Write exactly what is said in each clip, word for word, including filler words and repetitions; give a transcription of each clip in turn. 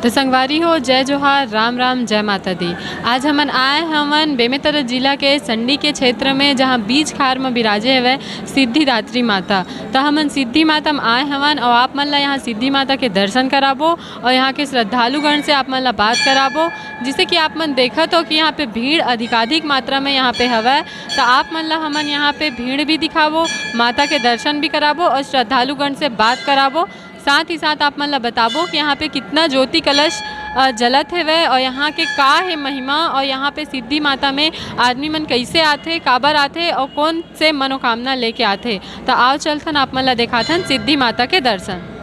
तो संगवारी हो, जय जोहार, राम राम, जय माता दी। आज हमन आए हवन बेमेतरा जिला के संडी के क्षेत्र में, जहाँ बीच खार में विराजे हवय सिद्धिदात्री माता। तो हमन सिद्धि माता में आए हवन और आप मन ला यहाँ सिद्धि माता के दर्शन कराबो और यहाँ के श्रद्धालुगण से आप मन ला बात कराबो, जिसे कि आप मन देखत हो कि यहाँ पे भीड़ अधिकाधिक मात्रा में यहाँ पे हवय। तो आप मन ला हमन यहाँ पे भीड़ भी दिखाबो, माता के दर्शन भी कराबो और श्रद्धालुगण से बात कराबो। साथ ही साथ आप मन ला बताबो कि यहाँ पे कितना ज्योति कलश, अ, जलत हेवय और यहाँ के का हे महिमा और यहाँ पे सिद्धि माता में आदमी मन कैसे आथे, काबर आथे और कौन से मनोकामना लेके आथे। तो आओ चलथन आप मन ला देखाथन सिद्धि माता के दर्शन।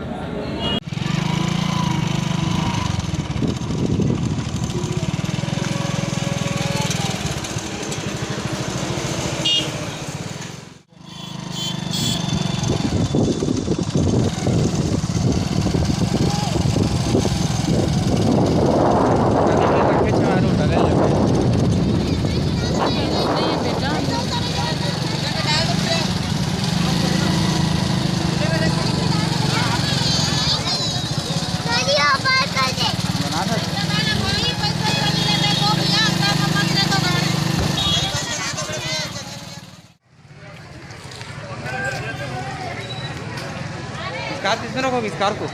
विस्कार, इसमें रखो विस्कार को।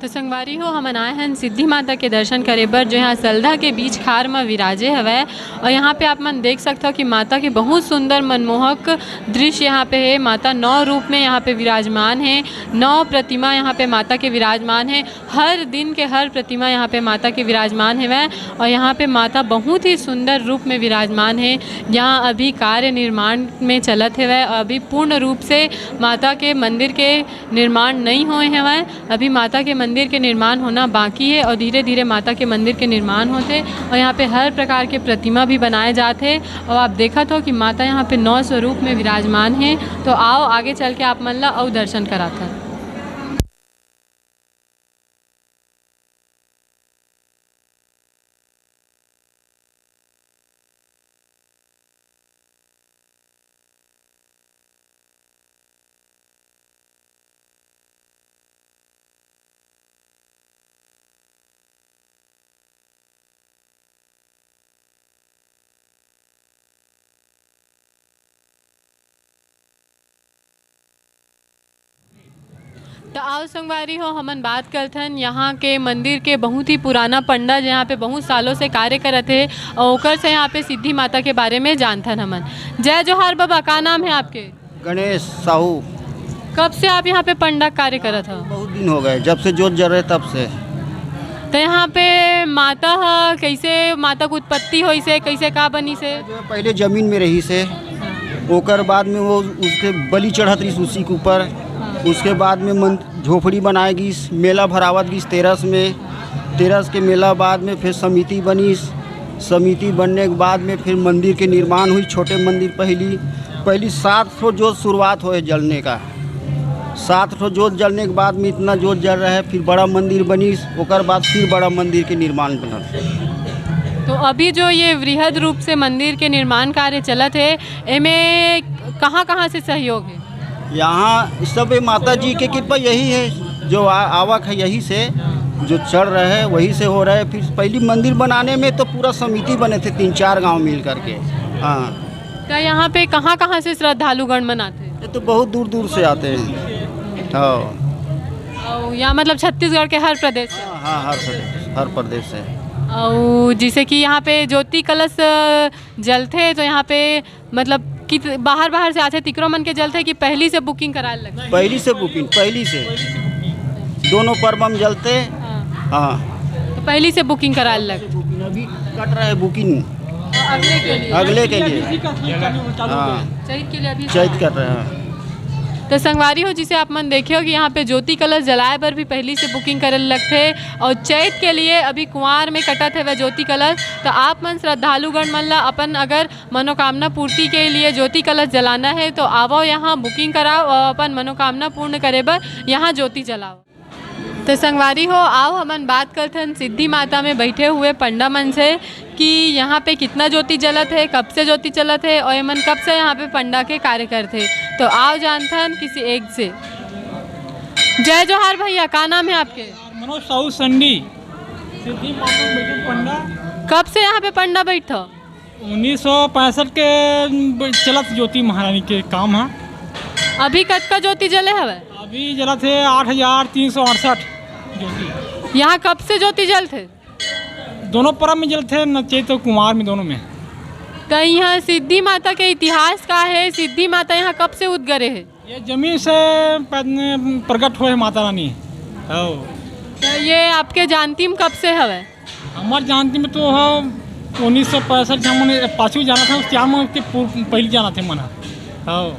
तो संगवारी हो, हमन आए हन सिद्धि माता के दर्शन करे बर, जो यहाँ सलधा के बीच खार म विराजे हवय। और यहाँ पे आप मन देख सकथो कि माता के बहुत सुंदर मनमोहक दृश्य यहाँ पे है। माता नौ रूप में यहाँ पे विराजमान है, नौ प्रतिमा यहाँ पे माता के विराजमान है। हर दिन के हर प्रतिमा यहाँ पे माता के विराजमान हेवय और यहाँ पे माता बहुत ही सुंदर रूप में विराजमान है। यहाँ अभी कार्य निर्माण में चलत हेवय और अभी पूर्ण रूप से माता के मंदिर के निर्माण नहीं होए हेवय। अभी माता के मंदिर के निर्माण होना बाकी है और धीरे-धीरे माता के मंदिर के निर्माण होथे और यहाँ पे हर प्रकार के प्रतिमा भी बनाए जात हे। और आप देखत हो कि माता यहाँ पे नौ स्वरूप में विराजमान है। तो आओ आगे चल के आप मन ला अउ दर्शन कराथन। तो आओ संगवारी हो, हमन बात करथन यहाँ के मंदिर के बहुत ही पुराना पंडा, जहाँ पे बहुत सालों से कार्य करत हे, और ओकर से यहाँ पे सिद्धि माता के बारे में जानथन हमन। जय जोहार बाबा, का नाम है आपके? गणेश साहू। कब से आप यहाँ पे पंडा कार्य करत हो? बहुत दिन हो गए, जब से जोत जल रहे तब से। तो यहाँ पे माता ह, कैसे माता के उत्पत्ति होइस हे, कैसे का बनिस हे? जो पहले जमीन में रहिस हे, ओकर बाद में वो उसके बलि चढ़त रहिस उसी के ऊपर। उसके बाद में मन, झोपड़ी बनाए गिस, मेला भरावत गिस तेरस में। तेरस के मेला बाद में फिर समिति बनिस। समिति बनने के बाद में फिर मंदिर के निर्माण हुई, छोटे मंदिर पहली, पहली सात ठो जोत शुरुआत होए जलने का। सात ठो जोत जलने के बाद में इतना जोत जल रहा है, फिर बड़ा मंदिर बनिस, ओकर बाद फिर बड़ा मंदिर के निर्माण बनल। तो अभी जो ये वृहद रूप से मंदिर के निर्माण कार्य चलत हे, एमे कहाँ-कहाँ से सहयोग है? यहाँ सब ये माता जी के कृपा यही है, जो आ-, आवक है यही से, जो चढ़ रहे हैं वही से हो रहे हैं। फिर पहली मंदिर बनाने में तो पूरा समिति बने थे, तीन चार गांव मिल करके। हाँ। तो यहाँ पे कहाँ-कहाँ से श्रद्धालुगण मन आथे? ये तो बहुत दूर दूर से आते हैं। हाँ। और यहाँ मतलब छत्तीसगढ़ के हर प्रदेश से? हाँ, हाँ, हर प्रदेश, हर प्रदेश से। और जैसे कि यहाँ पे ज्योति कलश, अ, जलथे, तो यहाँ पे मतलब कि बाहर बाहर से आथे, तिकरो मन के जलथे कि पहली से बुकिंग कराए लगथे? पहली से बुकिंग, पहली से। दोनों पर्व में जलते। हाँ। हाँ। तो पहली से बुकिंग कराए लग। अभी कट रहा है बुकिंग। अगले के लिए। अगले के लिए। हाँ। चैत के लिए अभी चैत कर रहे हैं। तो संगवारी हो, जिसे आप मन देखे हो कि यहाँ पे ज्योति कलश जलाए बर भी पहली से बुकिंग करे लगथे, और चैत के लिए अभी कुंवार में कटत हवय ज्योति कलश। तो आप मन श्रद्धालुगण मन ला अपन अगर मनोकामना पूर्ति के लिए ज्योति कलश जलाना है, तो आवो यहाँ, बुकिंग कराओ और अपन मनोकामना पूर्ण करे बर यहाँ ज्योति जलाओ। तो संगवारी हो, आओ हमन बात करथन सिद्धि माता में बैठे हुए पंडा मन से कि यहाँ पे कितना ज्योति जलत है, कब से ज्योति जलत है और एमन कब से यहाँ पे पंडा के कार्य करथे। तो आओ जानथन किसी एक से। जय जोहार भैया, का नाम है आपके? मनोज साहू संडी, सिद्धि माता में बैठे पंडा। कब से यहाँ पे पंडा बैठो? उन्नीस सौ पैंसठ के चलत ज्योति महारानी के काम है। अभी कतका ज्योति जले हवे? अभी जलत हे आठ हजार तीन सौ अड़सठ ज्योति। यहाँ कब से ज्योति जलथे? दोनों परब में जलथे, न चैत और कुमार में, दोनों में। तो यहाँ सिद्धि माता के इतिहास का है? सिद्धि माता यहाँ कब से उदगरे है? ये जमीन से पैद-, प्रकट हुए है माता रानी। हाँ। तो ये आपके जानती में कब से हवे? हमार जानती में तो हम उन्नीस सौ पैंसठ के हमन पाछू जाना था, उस टाइम के पू-, पहले जाना थे मन। हाँ।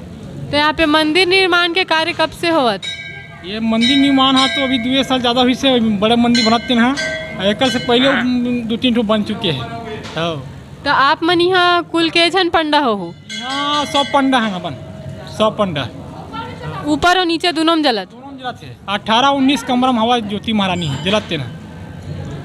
तो यहाँ पे मंदिर निर्माण के कार्य कब से होवत? ये मंदिर निर्माण है तो अभी दुए साल ज़्यादा हुई से बड़े मंदिर बनाते हैं। एकर से पहले दो तीन ठो बन चुके हैं। हाँ। तो आप मन यहाँ कुल के झन पंडा हो? यहाँ सब पंडा है अपन, सब पंडा। ऊपर और नीचे दोनों में जलत? दोनों में जलत है। अठारह उन्नीस कमरा में हवा ज्योति महारानी है, जलत तेना।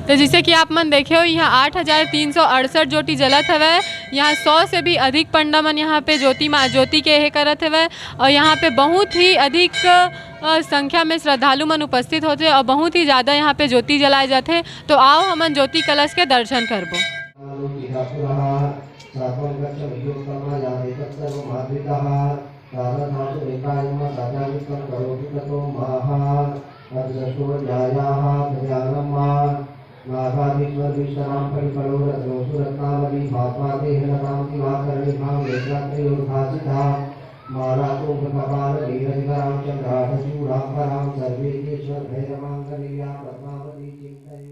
तो जैसे कि आप मन देखे हो, यहाँ आठ हजार तीन सौ अड़सठ ज्योति जलत हवय। यहाँ सौ से भी अधिक पंडा मन यहाँ पे ज्योति मा-, ज्योति के हे करत हवय और यहाँ पे बहुत ही अधिक, अ, संख्या में श्रद्धालु मन उपस्थित होथे और बहुत ही ज़्यादा यहाँ पे ज्योति जलाए जाथे। तो आओ हमन ज्योति कलश के दर्शन करबो। आलोकितः पुरः सर्वं गच्छ मह्योत्तम या देवः सर्वमादृतः। तादर्थां तु नेत्रायं मा साध्यादिकं करोतु ततो माः। अथ षष्ठोऽध्यायः। ध्यानं मा नागाधीश्वरभीष्टरां फणिफलोरसनोऽसुरत्नावली भास्वादेहलतां दिवाकरनिभां नेत्रात्रयोर्भासितां मालाकुम्भकपालनीरजकरां चन्द्रार्धचूडाम्बरां सर्वेन्द्रेश्वरभैरवाङ्गनेयां पद्मावतीं चिन्तये।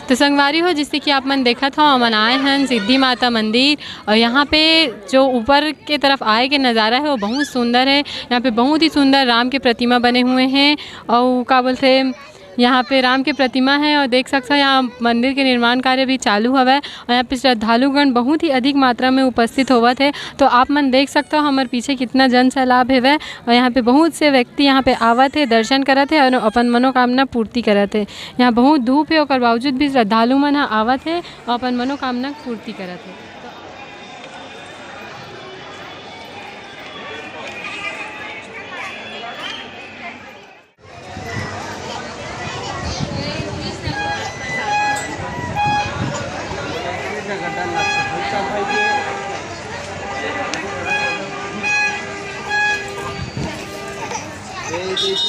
तो संगवारी हो, जैसे कि आप मन देखत हो, हमन आए हन सिद्धि माता मंदिर और यहाँ पे जो ऊपर के तरफ आए के नज़ारा है वो बहुत सुंदर है। यहाँ पे बहुत ही सुंदर राम के प्रतिमा बने हुए हैं और का बोलते हैं, यहाँ पे राम के प्रतिमा है और देख सकते हो यहाँ मंदिर के निर्माण कार्य भी चालू हवै और यहाँ पे श्रद्धालुगण बहुत ही अधिक मात्रा में उपस्थित होवत है। तो आप मन देख सकते हो हमारे पीछे कितना जन सैलाब है वह, और यहाँ पे बहुत से व्यक्ति यहाँ पे आवत है, दर्शन करत है और अपन मनोकामना पूर्ति करत है। यहाँ बहुत धूप है, ओकर बावजूद भी श्रद्धालु मन ह आवत है और अपन मनोकामना पूर्ति करत है।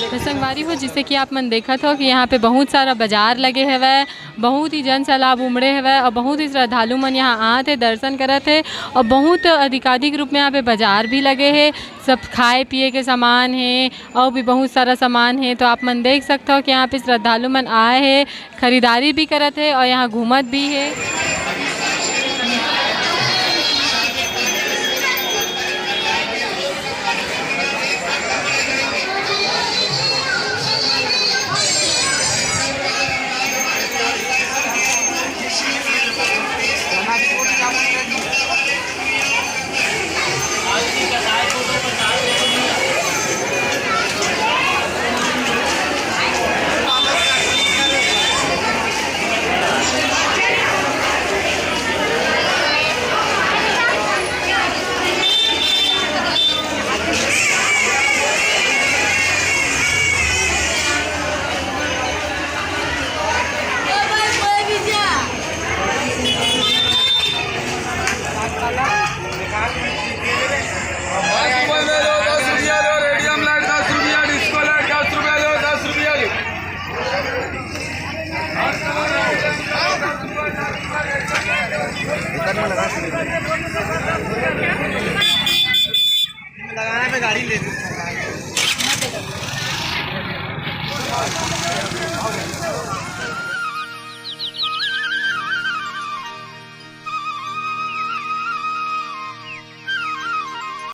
तो संगवारी हो, जैसे कि आप मन देखत हो कि यहाँ पे बहुत सारा बाजार लगे हवय, बहुत ही जन सैलाब उमड़े हवय और बहुत ही श्रद्धालु मन यहाँ आत हे, दर्शन करत हे और बहुत अधिकाधिक रूप में यहाँ पे बाजार भी लगे हे। सब खाए पिए के सामान हे और भी बहुत सारा सामान हे। तो आप मन देख सकत हो कि यहाँ पे श्रद्धालु मन आए हे, खरीदारी भी करत हे और यहाँ घूमत भी हे।